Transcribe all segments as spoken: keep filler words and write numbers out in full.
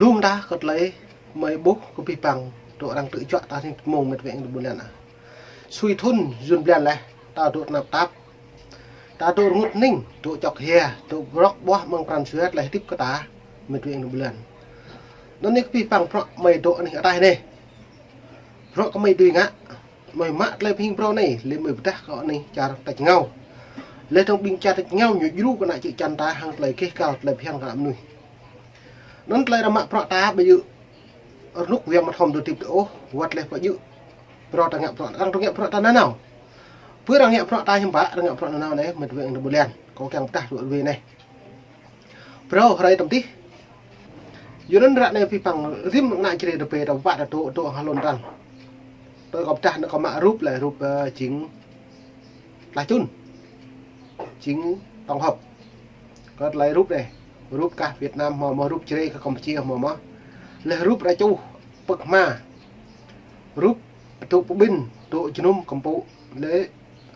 Lŏm ta kơ tơlơi mơi ƀuh kơ pih păng dŏ arăng tơčuă ta hning tơmông met wĕng ƀôn lan ah. Sui thŭn jun blan laih, ta dŏ tơnap tap. Ta dŏ rơngot hning, dŏ čŏk hia, dŏ brŏk ƀuah mơ̆ng pran jua tơlơi hơdip kơ ta met wĕng ƀôn lan. Anŭn anai kơ pih păng bruă mơi dŏ anih ataih anai. Bruă kơ mơi dưi ngă. Mơi mă tơlơi pơhing phrâo anai, lĕ mơi pơdah kơ anih čar tač rơngiao. Lĕ tơ̆ng ƀing čar tač rơngiao ñu djru kơ ană čư̆ čan ta hăng tơlơi keh kal tơlơi phiăn kơ ană mơnuih. Anŭn tơlơi arăng mă bruă ta ƀu djơ̆ rơnŭk wia mơthom dŏ hơdip dŏ ôh, wơ̆t lĕ pơdjơ̆. Phrâo ta ngă bruă, arăng dŏ ngă bruă ta nanao. Pơ arăng ngă bruă ta hiư̆m pă, arăng ngă bruă nanao anai, met wĕng ƀôn lan. Kâo kiăng pơdah dŏ rơwe anai. Phrâo hrơi tơm tih. Yua anŭn ră anai pih păng rĭm ană Jrai rơbê ta wă ta dŏ, dŏ hăng lŏn tăn. Tui kâo pơdah anŭn kâo mă rup lĕ rup, ơ, jing tlaih čun. Jing tổng hợp. Kơ tơlơi rup anai. Rup kah Việt Nam hmâo mơ̆, rup Jrai kah Campuchia hmâo mơ̆. Lĕ rup rơčuh pơ̆k hma. Rup dŏ pơƀin, dŏ jơnum kơmpŭ. Lĕ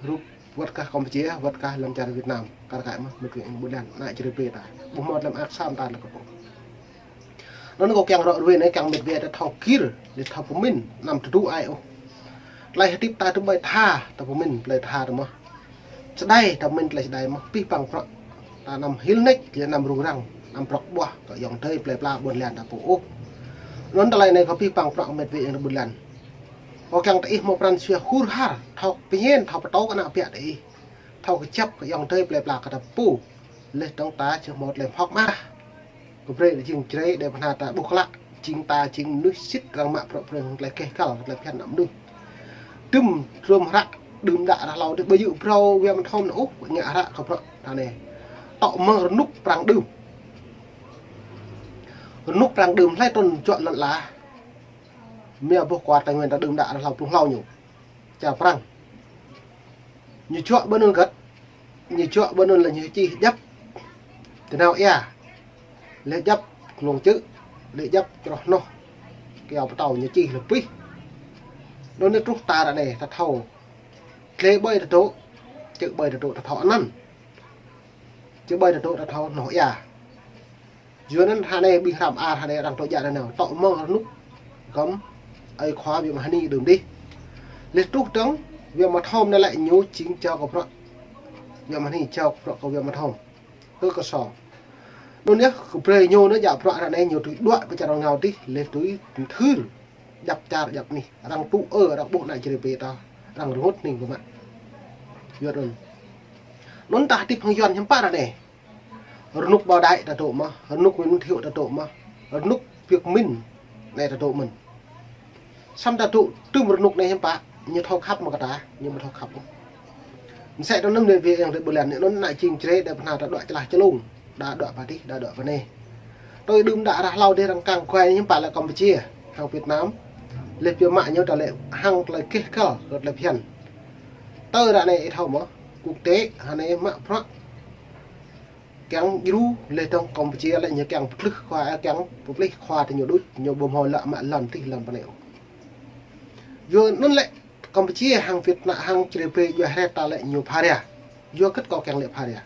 rup wơ̆t kah Campuchia, wơ̆t kah lăm čar Việt Nam, kar kaĭ mơ̆, met wĕng ƀôn lan, ană Jrai rơbê ta. Ƀu hmâo lăm ak sam ta lĕ kơ pô. Anŭn kâo kiăng ră ruai anai kiăng met wĕng ta thâo gir, lĕ thâo pơmĭn, anăm tơdu ai ôh. Tơlơi hơdip ta tơmơi tha, ta pơmĭn tơlơi tha ta mơ̆. Čơđai ta pơmĭn tơlơi čơđai mơ̆, pih păng bruă. Ta anăm hil nač, lĕ anăm rŭng răng, anăm brŏk ƀuah, kơ ayŏng adơi plơi pla ƀôn lan ta pô ôh. Anŭn tơlơi anai kâo pih păng bruă met wĕng ƀôn lan. Kâo kiăng ta ih hmâo pran jua hur har, thâo pơñen, thâo pơtô kơ ană ƀiă ta ih. Thâo kơjăp kơ ayŏng adơi plơi pla kơ ta pô. Lĕ tơ̆ng ta či hmâo tơlơi hơ̆k mơak. Kơ brơi jing Jrai đe pơhna ta ƀuh klă. Jing ta jing mơnuih sĭt arăng mă bruă brơi hăng tơlơi keh kal, tơlơi phiăn ană mơnuih. Tơm trôm hră đưm đă ră hlâo dih ƀu djơ̆ phrâo wia mơthom anŭn ôh, ngă hră kơ bruă ta anai. Tŏ mơ̆ng rơnŭk prăng đưm. Rơnŭk prăng đưm hlơi trŭn juă lŏn ala. Mia boh kua Tây Nguyên ta đưm đă ră hlâo pluh hlâo ñu. Čar Prăng. Ñu juă ƀơi anŭn găt. Ñu juă ƀơi anŭn lĕ ñu čih djăp tơnao ia. Lĕ djăp glông čư̆. Lĕ djăp čroh hnoh. Kyâo pơtâo ñu čih lĕ pih. Anŭn anai truh ta ră anai ta thâo. Tlê ƀơi ta dŏ. Čư̆ ƀơi ta dŏ ta thâo anăn. Čư̆ ƀơi ta dŏ ta thâo hnoh ia. Yua anŭn ră anai ƀing hrăm ar ră anai arăng tŏ djă nanao. Tŏ mơ̆ng rơnŭk gơ̆m ơi khua Việt Mahani đưm dih. Lĕ truh tơ̆ng Việt Mathom anai lĕ ñu jing jao kơ bruă. Việt Mahani jao kơ bruă kơ Việt Mathom. Kơ kơsô. Anŭn yơh kơ brơi ñu anŭn djă bruă ră anai ñu tui đuaĭ pơ čar rơngiao dih, lĕ tui thưr. Djăp čar djăp anih. Arăng tŭ ơ, arăng ƀuh ană Jrai rơbê ta. Arăng rơngot hning kơ mă. Yua anŭn. Anŭn ta hơdip hăng Yuan hiư̆m pă ră anai. Rơnŭk Bảo Đại ta dŏ mơ̆, rơnŭk Nguyễn Thiệu ta dŏ mơ̆, rơnŭk Việt Minh anai ta dŏ mơ̆n. Samơ̆ ta dŏ tơm rơnŭk anai hiư̆m pă, ñu thâo khăp mơ̆ kơ ta, ñu ƀu thâo khăp ôh. Mơsĕ tơnăm anai wĕng ƀôn lan anŭn ană jing Jrai đe pơhna ta đuaĭ čơlah čơlông, đa đuaĭ pơ dih, đa đuaĭ pơ anai. Tui đưm đă ră hlâo dih arăng kăng kuai hiư̆m pă lĕ Campuchia, hăng Việt Nam. Lĕ biă mă ñu ta lĕ hăng tơlơi keh kal, kơ tơlơi phiăn. Tơl ră anai ih thâo mơ̆, quốc tế, ră anai mă bruă. Kiăng djru lĕ tơ̆ng Campuchia lĕ ñu kiăng pơplih khua, kiăng pơplih khua ta ñu đôč, ñu ƀu hmâo lăi mă lŏn dih lŏn pơ anai ôh. Yua anŭn lĕ Campuchia hăng Việt Nam hăng Jrai rơbê djuai hrĕt ta lĕ ñu pha ria. Yua hơget kâo kiăng lĕ pha ria.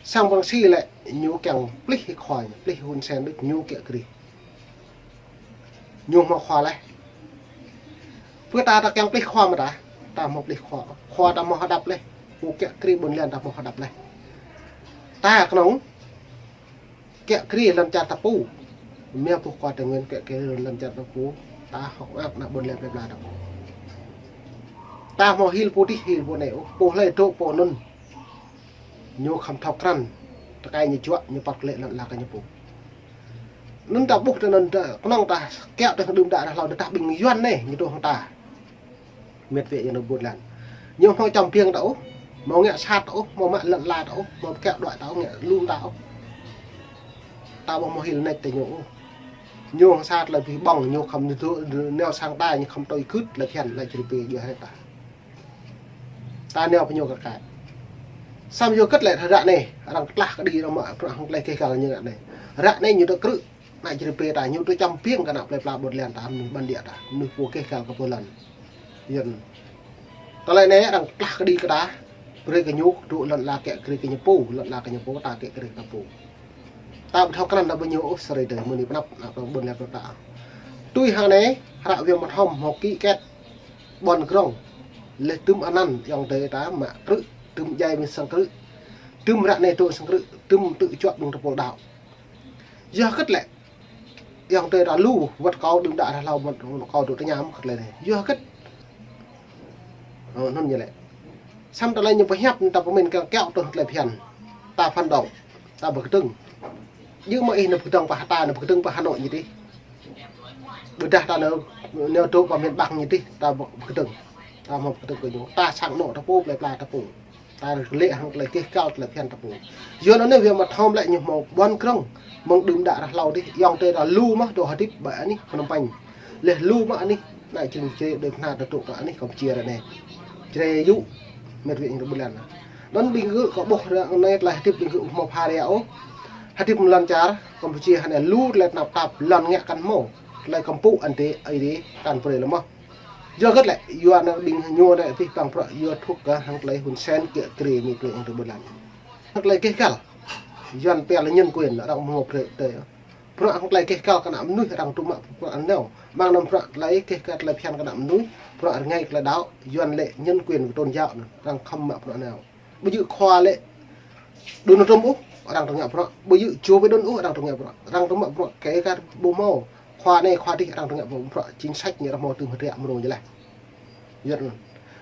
Sang Prăng Si lĕ ñu kiăng plih khua, plih Hun Sen đôč ñu kiă kriê. Ñu hmâo khua laih. Pơ ta ta kiăng plih khua mơ̆ ta, ta hmâo plih khua. Khua ta hmâo hơđăp laih. Pô kiă kriê ƀôn lan ta hmâo hơđăp laih. Ta kơnơ̆ng kiă kriê lŏn čar ta pô. Mia boh kua Tây Nguyên kiă kriê lŏn čar ta pô. Ta hơ̆k mơak ană ƀôn lan plơi pla ta pô. Ta hmâo hil pô dih hil pô anai ôh, pô hlơi dŏ pô anŭn. Ñu khŏm thâo krăn, tơkai ñu juă, ñu păt lĕ lŏn ala kơ ñu pô. Anŭn ta ƀuh tơ anŭn ta, kơnơ̆ng ta kiaŏ tơ đưm đă ră hlâo tơdah ƀing Yuan anai, ñu dŏ hăng ta. Met wĕng ñu ƀôn lan. Ñu hmâo čăm biêng ta ôh, hmâo ngă sat ta ôh, hmâo mă lŏn ala ta ôh, hmâo kiaŏ đuaĭ ta ôh, ngă lŏm ta ôh. Ta ƀu hmâo hil nač tơ ñu ôh. Ñu hăng sat lĕ ƀing ƀơ̆ng, ñu khŏm ñu dŏ, nao sang ta, ñu khŏm tui gưt, lĕ phiăn, lĕ Jrai rơbê djuai hrĕt ta. Ta nao pơ ñu kar kaĭ. Samơ̆ yua hơget lĕ ră anai, arăng klah kơđi arăng mă, arăng hăng tơlơi keh kal ñu ră anai. Ră anai ñu dŏ krư̆, ană Jrai rơbê ta, ñu dŏ čăm biêng kơ ană plơi pla ƀôn lan ta, mơnuih bản địa ta, mơnuih pô keh kal kơ pô lŏn. Yua anŭn. Tơlơi anai arăng klah kơđi kơ ta, brơi kơ ñu dŏ lŏn ala kiă kriê kơ ñu pô, lŏn ala kơ ñu pô, ta kiă kriê kơ ta pô. Ta ƀu thâo krăn ta ƀu ñu ôh sơrơi tơi mơ̆ng anai pơnăp, anăp ƀôn lan ta. Tui hăng anai, hră Viêm Mật Hôm hmâo ký kết ƀôn krong. Leh tơm anăn ayŏng adơi ta mă krư̆, tơm djai ƀing sang krư̆, tơm hră anai tŭ sang krư̆, tơm tŭ čuă ƀing tơpul đaŏ. Yua hơget lĕ, ayŏng adơi ta lu, wơ̆t kâo đưm đă ră hlâo, wơ̆t kâo dŏ tơña mơ̆ hơget lĕ anai. Yua hơget. Ơ, anŭn ñu lĕ. Samơ̆ tơlơi ñu pơhiăp ta pơmĭn kiăng kiaŏ tơ̆ tơlơi phiăn. Ta phản động, ta pơkơdơ̆ng. Yua mơ̆ ih nao pơkơdơ̆ng pơ Hà, ta nao pơkơdơ̆ng pơ Hà Nội ñu tih. Ƀôdah ta nao, nao dŏ pơ miền Bắc ñu tih, ta pơkơdơ̆ng. Ta hmâo pơkơdơ̆ng kơ ñu. Ta sang anŏ ta pô, plơi pla ta pô. Ta lĕ hăng tơlơi keh kăl tơlơi phiăn ta pô. Yua anŭn anai Viêm Mật Hôm lĕ ñu hmâo ƀôn krong. Mơ̆ng đưm đă ră hlâo tih, ayŏng adơi ta lu mơ̆ dŏ hơdip ƀơi anih Phnom Penh. Leh lu mơ̆ anih, anai jing Jrai đơi pơhna ta dŏ kơ anih Campuchia ră anai. Jrai yŭ, met wa ayŏng adơi ƀôn lan. Anŭn ƀing gơ̆ kâo ƀuh ră anai tơlơi hơdip ƀing gơ̆ hmâo pha ria ôh. Hơdip mơ̆ng lŏn čar Campuchia hơnai lu tơlơi tơnap tap lŏn ngă kăn hmâo. Tơlơi kơmpŭ anai tih, ai tih, kăn brơi lĕ mơ̆. Yua hơget lĕ, yua anŭn ƀing ñu anai pih păng prăk, yua thŭk kơ hăng tơlơi Hun Sen kiă kriê met wa ayŏng adơi ƀôn lan. Hăng tơlơi keh kăl. Yuan pia lĕ nhân quyền, arăng hmâo brơi tơi. Prăk hăng tơlơi keh kăl kơ ană mơnuih arăng tŭ mă prăk anŭn. Mơ̆ng anŭn prăk tơlơi keh kăl tơlơi phiăn kơ ană mơnuih, prăk rơngai tơlơi đaŏ, Yuan lĕ nhân quyền kơ tôn giáo anŭn, arăng khŏm mă prăk anŭn. Ƀu djơ̆ Khua lĕ Donald Trump ôh, arăng tơngă prăk. Ƀu djơ̆ Joe Biden ôh, arăng tơngă prăk. Arăng tơngă prăk kơ kar ƀu hmâo. Khua anai, khua tih arăng tơngă prăk. Chính sách ñu arăng hmâo tơm hơdră mrô ñu leh. Yua anŭn.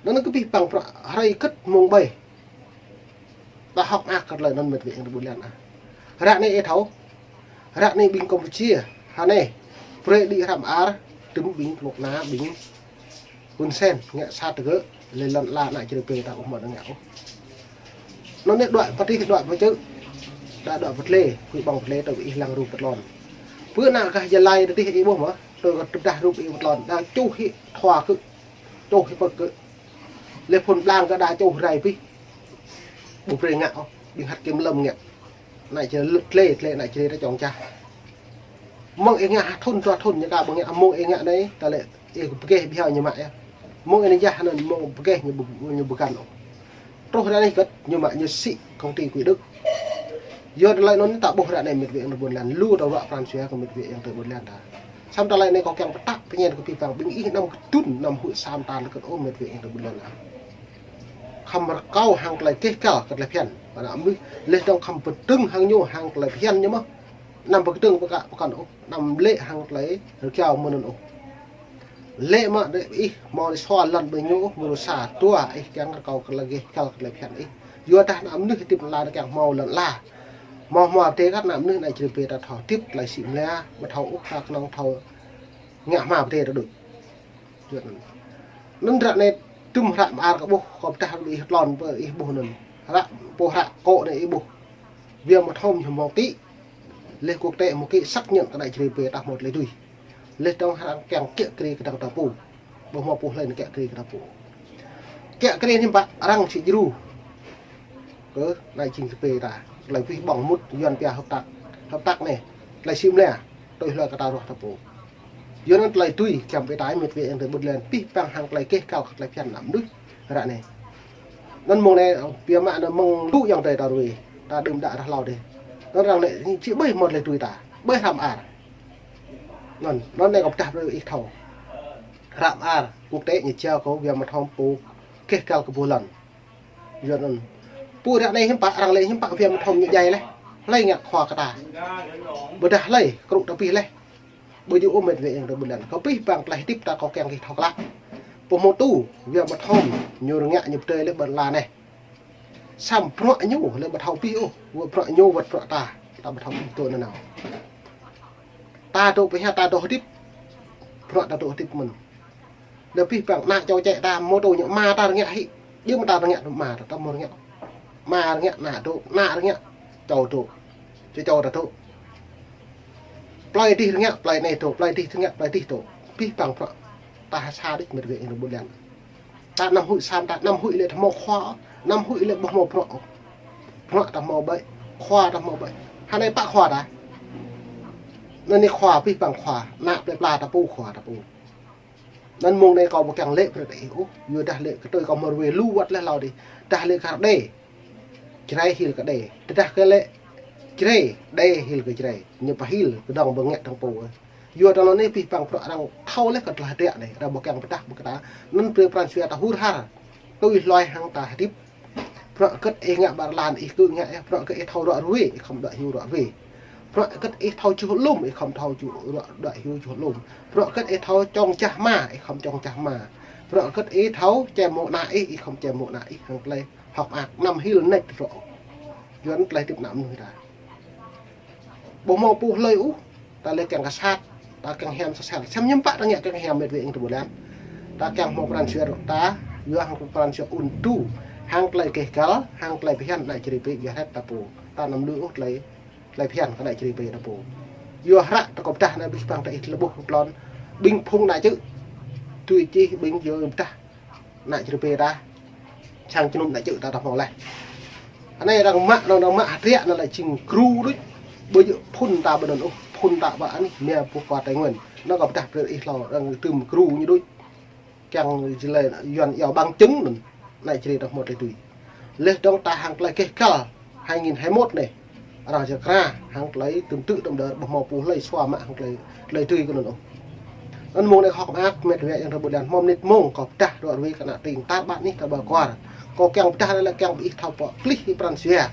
Anŭn kơ pih păng prăk hrơi kơ̆t mông ƀai. Ta hơ̆k mơak kơ tơlơi anŭn met wa ayŏng adơi ƀôn lan ah. Ră anai ih thâo. Ră anai ƀing Campuchia. Hơnai. Brơi đĭ hră mơar. Tơm ƀing pluk na ƀing Hun Sen ngă sat tơgơ̆, lĕ lŏn ala ană Jrai pơ ta ƀu hmâo ngă ôh. Anŭn anai đuaĭ pơtih đuaĭ pơčơ̆, đa đuaĭ pơtlê, huĭ ƀơ̆ng pơtlê tơl ih lăng rup pơtlon. Pơ ană gah Gia Lai tơtih ih ƀuh mơ̆, tơl kơ tơdah rup ih pơtlon, đa čuh hĭ thua kơ, čuh hĭ pơ̆k kơ. Lĕ phun blang kơ đa čuh rai pih. Ƀu brơi ngă ôh, ƀing hăt kơm lơ̆m ngă. Ană Jrai lĕ tlê, tlê ană Jrai ta čŏng čah. Mơ̆ng ih ngă ha thŭn dua thŭn ñu ka ƀu ngă, mơ̆ng ih ngă anai, ta lĕ ih pơgeh ƀiă ñu mă yơh. Mơ̆ng ih anai yơh anŭn mơ̆ng pơgeh ñu ƀu, ñu ƀu găn ôh. Truh ră anai kơ̆t ñu mă ñu sĭ công ty Quỹ Đức. Yua tơlơi anŭn ta ƀuh ră anai met wa ayŏng adơi ƀôn lan lu ta ruă pran jua kơ met wa ayŏng adơi ƀôn lan ta. Samơ̆ tơlơi anai kâo kiăng pơtă pơñen kơ pih păng ƀing ih anăm kơdŭn anăm huĭ sam ta lĕ kơ̆t ôh met wa ayŏng adơi ƀôn lan ta. Khŏm rơkâo hăng tơlơi keh kăl kơ tơlơi phiăn. Ană mơnuih leh dơ̆ng khŏm pơdơ̆ng hăng ñu hăng tơlơi phiăn ñu mơ̆. Anăm pơkơdơ̆ng pơkă pơkŏn ôh, anăm lĕ hăng tơlơi rơkiao mơ̆n anŭn ôh. Lĕ mă đe ih hmâo đe sua lŏn ƀơi ñu ôh, mơ̆ lu sa tua ih kiăng rơkâo kơ tơlơi keh kăl kơ tơlơi phiăn ih. Yua dah ană mơnuih hơdip lăn ala kiăng hmâo lŏn ala. Hmâo hmâo pơdơi kơ ană mơnuih anai Jrai pơ ta thâo hơdip tơlơi sĭ mơlia, ƀu thâo ôh ta kơnơ̆ng thâo ngă hmâo pơdơi ta đôč. Anŭn ră anai tơm hră mơar kơ ƀuh, kâo pơdah ƀing ih tlôn pơ ih ƀuh anŭn. Hră, pô hră kŏ anai ih ƀuh. Viêm Mật Hôm ñu hmâo ký. Leh quốc tế hmâo ký xác nhận kơ ană Jrai pơ ta hmâo tơlơi tui. Leh dơ̆ng arăng kiăng kiă kriê kơdơ̆ng ta pô. Ƀu hmâo pô hlơi anŭn kiă kriê kơ ta pô. Kiă kriê hiư̆m pă arăng sĭ djru. Kơ anai jing Jrai pơ ta. Tơlơi pih ƀơ̆ng mŭt Yuan pia hợp tác. Hợp tác anai. Tơlơi sĭ mơlia. Tui hloi kơ ta ruah ta pô. Yua anŭn tơlơi tui kiăng pơtă met wa ayŏng adơi ƀôn lan pih păng hăng tơlơi keh kăl kơ tơlơi phiăn ană mơnuih ră anai. Anŭn mơ̆ng anai pia mă anŭn mơ̆ng lu ayŏng adơi ta ruai. Ta đưm đă ră hlâo dih. Anŭn arăng lĕ či ƀơi hmâo tơlơi tui ta. Ƀơi hră mơar. Anŭn, anŭn anai kâo pơdah brơi ih thâo. Hră mơar quốc tế ñu jao kơ Viêm Mật Hôm pô keh kăl kơ pô lŏn. Yua anŭn. Pô ră anai hiư̆m pă, arăng lĕ hiư̆m pă Viêm Mật Hôm ñu djai leh. Hlơi ngă khua kơ ta. Ƀôdah hlơi krŭ ta pih leh. Ƀu djơ̆ ôh met wa ayŏng adơi ƀôn lan. Kâo pih păng tơlơi hơdip ta kâo kiăng kơ ih thâo klă. Pô hmâo tŭ, Viêm Mật Hôm, ñu rơngă ñu pơdơi leh ƀơi lŏn ala anai. Samơ̆ prăk ñu, lĕ ƀu thâo pih ôh, wơ̆t prăk ñu, wơ̆t prăk ta. Ta ƀu thâo pih tui anŭn nao. Ta dŏ pơhiăp, ta dŏ hơdip. Prăk ta dŏ hơdip mơ̆n. Lĕ pih păng ană čô čĕ ta mơ̆ tŭ ñu ama ta rơngă hĭ. Djơ̆ mơ̆ ta rơngă ama ta, ta mơ̆ rơngă. Ama rơngă ană dŏ, ană rơngă čô dŏ. Čô čô ta dŏ. Plơi dih rơngă, plơi anai dŏ, plơi dih rơngă, plơi dih dŏ. Pih păng prăk. Ta ha sa đôč met wa ayŏng adơi ƀôn lan. Ta anăm huĭ sam ta, anăm huĭ lĕ ta hmâo khua, anăm huĭ lĕ ƀu hmâo prăk. Prăk ta hmâo ƀơi, khua ta hmâo ƀơi. Hơnai pă khua ta. Anai khua pih păng khua, ană plơi pla ta pô khua ta pô. Anŭn mơ̆ng anai kâo ƀu kiăng lĕ brơi ta ih ôh, yua dah lĕ kơ tui kâo hmâo ruai lu wơ̆t leh hlâo dih. Dah lĕ kar đe. Jrai hil kar đe. Tơdah kơ lĕ Jrai, đe hil kơ Jrai, ñu pơhil kơ dŏng ƀơ̆ng ngă tơ̆ng pô. Yua tơlơi anai pih păng prăk arăng thâo leh kơ tơlơi hơdră anai, arăng ƀu kiăng pơdah ƀu kơ ta, anŭn brơi pran jua ta hur har. Tui hloi hăng ta hơdip. Prăk kơ̆t ih ngă ƀar lan ih kơ ngă ih, prăk kơ̆t ih thâo ruă ruê, ih khŏm đuaĭ hyu ruă ruê. Prăk kơ̆t ih thâo čuh lum, ih khŏm thâo čuh ruă đuaĭ hyu čuh lum. Prăk kơ̆t ih thâo čong jah ma, ih khŏm čong jah ma. Prăk kơ̆t ih thâo čem mơ̆ng ană ih, ih khŏm čem mơ̆ng ană ih, hăng tơlơi hơ̆k mơak anăm hil nač rŏ. Yua anŭn tơlơi hơdip ană mơnuih ta. Ƀu hmâo pô hlơi ôh, ta lĕ kiăng kơ sat, ta kiăng hiam sa sel. Sem ñăm pă ta ngă kiăng hiam met wĕ ing tơbŭ lan. Ta kiăng hmâo pran jua ta, yua hăng pran jua ŭn tu, hăng tơlơi keh kăl, hăng tơlơi phiăn ană Jrai pô yua hrĕt ta pô. Ta anăm lui ôh tơlơi, tơlơi phiăn kơ ană Jrai pô ta pô. Yua hră ta kơ pơdah anai pih păng ta ih tơlơi ƀuh tlôn. Ƀing phung ană čư̆. Tui čih ƀing yua pơdah ană Jrai pô ta. Sang jơnum ană čư̆ ta ta hmâo leh. Anai arăng mă, arăng mă hơdră anai lĕ jing gru đôč. Ƀơi phun ta ƀơi anŭn ôh, phun ta ƀơi anih mia pô kua Tây Nguyên. Anŭn kơ pơdah brơi ih hlâo arăng tơm gru ñu đôč. Kiăng jơlơi Yuan iâu bằng chứng anŭn ană Jrai ta hmâo tơlơi tui. Leh dŏng ta hăng tơlơi keh kăl hai nghìn hai mươi mốt anai. Arăng jơkra hăng tơlơi tơm tư̆ tơm đơr ƀu hmâo pô hlơi sua mă hăng tơlơi, tơlơi tui kơ anŭn ôh. Anŭn mơ̆ng anai hơ̆k mơak met wĕ ing tơbŭ lan hmâo mơnit mơ̆ng kơ pơdah ruă ruê kơ ană tring tar ƀar anih ta ƀar kuar. Kơ kiăng pơdah anai lĕ kiăng ƀu ih thâo pơklih pran jua.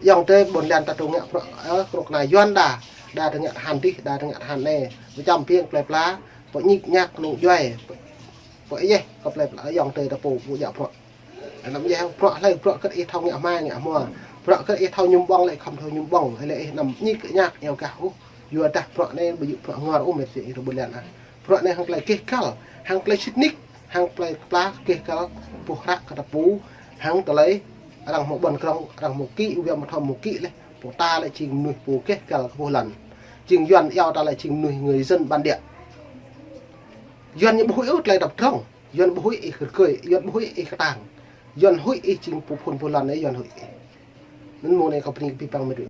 Yua tơlơi ƀôn lan ta tŭ ngă prăk, ơ, krŏk na Yuan đa, đa tơngă hăn dih, đa tơngă hăn anai. Pơčăm piêng plơi pla, pơñik ñak nung djuai. Pơ-, pơ-, ih, kơ plơi pla, yua tơlơi ta pô ƀu djă prăk. Anăm djă prăk hlơi, prăk kơ̆t ih thâo ngă hma, ngă hmua. Prăk kơ̆t ih thâo ñum ƀơ̆ng lĕ khŏm thâo ñum ƀơ̆ng. Hlơi ih anăm ñik ñak iâu gah ôh. Yua dah prăk anai ƀu djơ̆ prăk ngor ôh met wĕ ing tơbŭ lan ah. Prăk anai hăng tơlơi keh kăl, hăng tơlơi sĭt nik, hăng tơlơi kơplah keh kăl, pô hră kơ ta pô, hăng tơlơi arăng hmâo ƀôn krong, arăng hmâo kĭ, wĕ mơ̆ thâo hmâo kĭ leh. Pô ta lĕ jing mơnuih pô keh kăl kơ pô lăn. Jing Yuan iâu ta lĕ jing mơnuih người dân bản địa. Yuan ñu ƀu huĭ ôh tơlơi tap trong. Yuan ƀu huĭ ih rơgơi, Yuan ƀu huĭ ih kơtang. Yuan huĭ ih jing pô phun pô lăn anai Yuan huĭ ih. Anŭn mơ̆ng anai kơ pơring pih păng met wĕ.